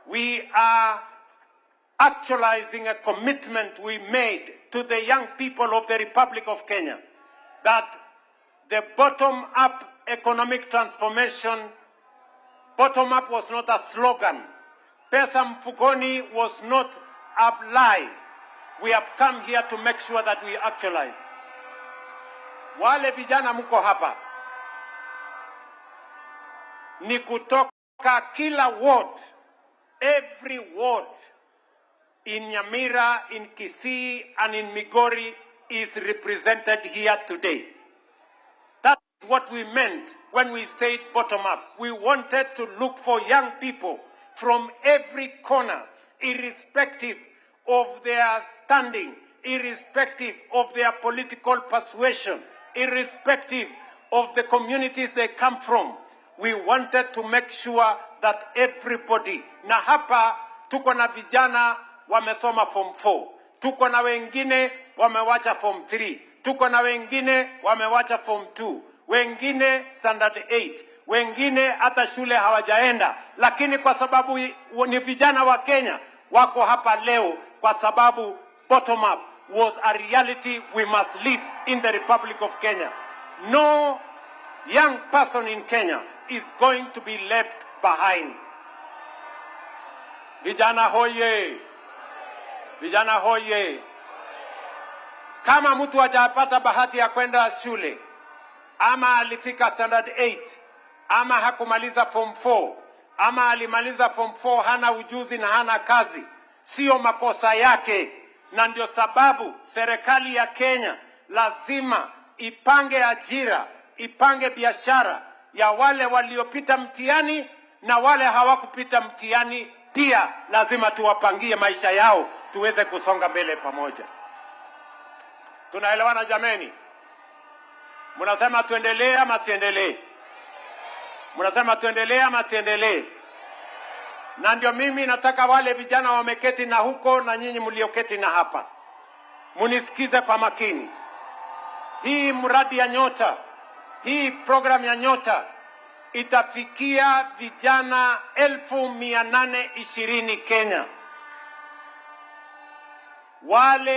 We are actualizing a commitment we made to the young people of the Republic of Kenya that the bottom-up economic transformation, bottom-up was not a slogan. Pesa mfukoni was not a lie. We have come here to make sure that we actualize. Wale vijana mko hapa ni kutoka kila ward, every ward in Nyamira, in Kisii, and in Migori is represented here today. That's what we meant when we said bottom up. We wanted to look for young people from every corner, irrespective of their standing, irrespective of their political persuasion, irrespective of the communities they come from. We wanted to make sure that everybody, na hapa tuko na vijana wamesoma Form 4, tuko na wengine wamewacha Form 3, tuko na wengine wamewacha Form 2, wengine Standard 8, wengine hata shule hawajaenda, lakini kwa sababu ni vijana wa Kenya wako hapa leo kwa sababu bottom up was a reality we must live in the Republic of Kenya. No young person in Kenya is going to be left behind. Vijana hoye! Vijana hoye! Kama mtu hajapata bahati ya kwenda shule ama alifika Standard 8 ama hakumaliza Form 4 ama alimaliza Form 4, hana ujuzi na hana kazi, sio makosa yake, na ndio sababu serikali ya Kenya lazima ipange ajira, ipange biashara ya wale waliopita mtihani na wale hawakupita mtihani pia lazima tuwapangie maisha yao tuweze kusonga mbele pamoja. Tunaelewana jameni? Mnasema tuendelee ama tuendelee? Mnasema tuendelee ama tuendelee? Na ndio mimi nataka wale vijana wameketi na huko na nyinyi mlioketi na hapa, munisikize kwa makini. Hii mradi ya Nyota, hii program ya Nyota itafikia vijana 820,000 Kenya. Wale